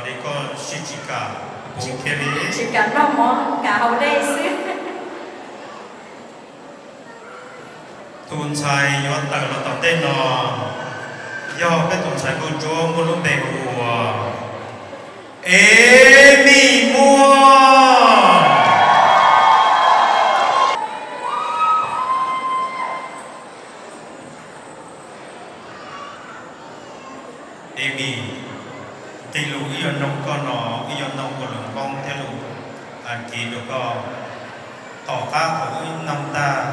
Li koj sib tsis kam puv kiag li. Tsis kam noj mov, kam haus dej xwb. Tus ntxhais yuav tawm los tom ntej no yog peb tus ntxhais nkauj ntsuab muaj lub npe hu ua Emi Muas. Emi, nqe lus wb yuav noog koj no, wb yuav noog ua lus Hmoob thiab lus Askiv rau koj. Tom qab thaum wb noog tag,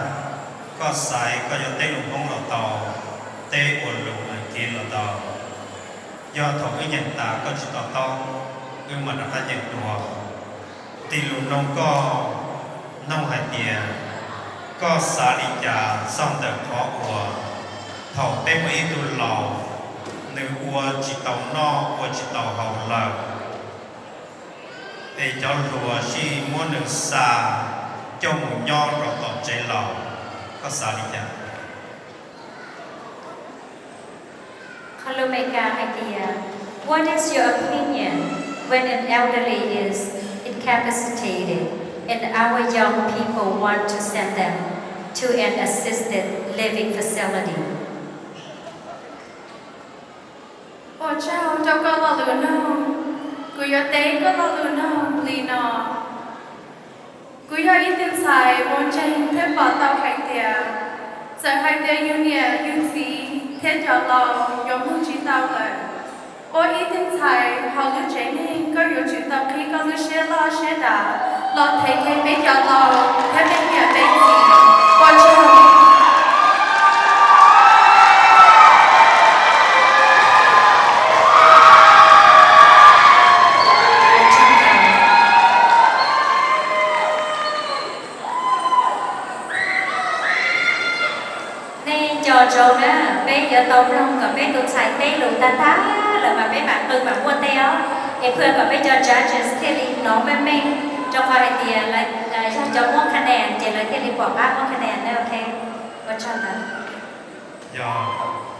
koj xaiv koj yuav teb lus Hmoob los tau, teb ua lus Askiv los tau. Yog thaum wb nyeem tas koj tsis to taub, wb mam rov qab nyeem dua. Nqe lus noog koj, noog hais tias, koj xav li cas txog ntawm qhov uas thaum peb muaj ib tug laus, nws ua tsis tau noj ua tsis tau haus lawm, es cov hluas sij muab nws xa coj mus nyob rau tom tsev laus, koj xav li cas? Qhov lus Amelikas hais tias, What is your opinion when an elderly is incapacitated and our young people want to send them to an assisted living facility? Ua tsaug rau koj lo lus noog. Kuv yuav teb koj lo lus noog li no. Kuv yog ib tug ntxhais uas ntseeg thiab pom tau hais tias, txawm hais tias yus niam yus txiv thiab cov laus yuav mloog tsis tau lawm, ua ib tug ntxhais hauv lub tsev neeg koj yuav tsum tau qhib koj lub siab loj siab dav los them peb cov laus thiab peb niam peb txiv. Ua tsaug. Nej nco ntsoov na, peb yuav tau mloog kom peb tus ntxhais teb lus tag tag lawm mas peb mam qw mam muaj tej os. Es pheej kom peb cov judges thiaj li hnov meej meej, rau qhov hais tias lawv yog cov muab kha nes ces lawv thiaj li pom qab muab kha nes na, ok? Ua tsaug ntawd. Yog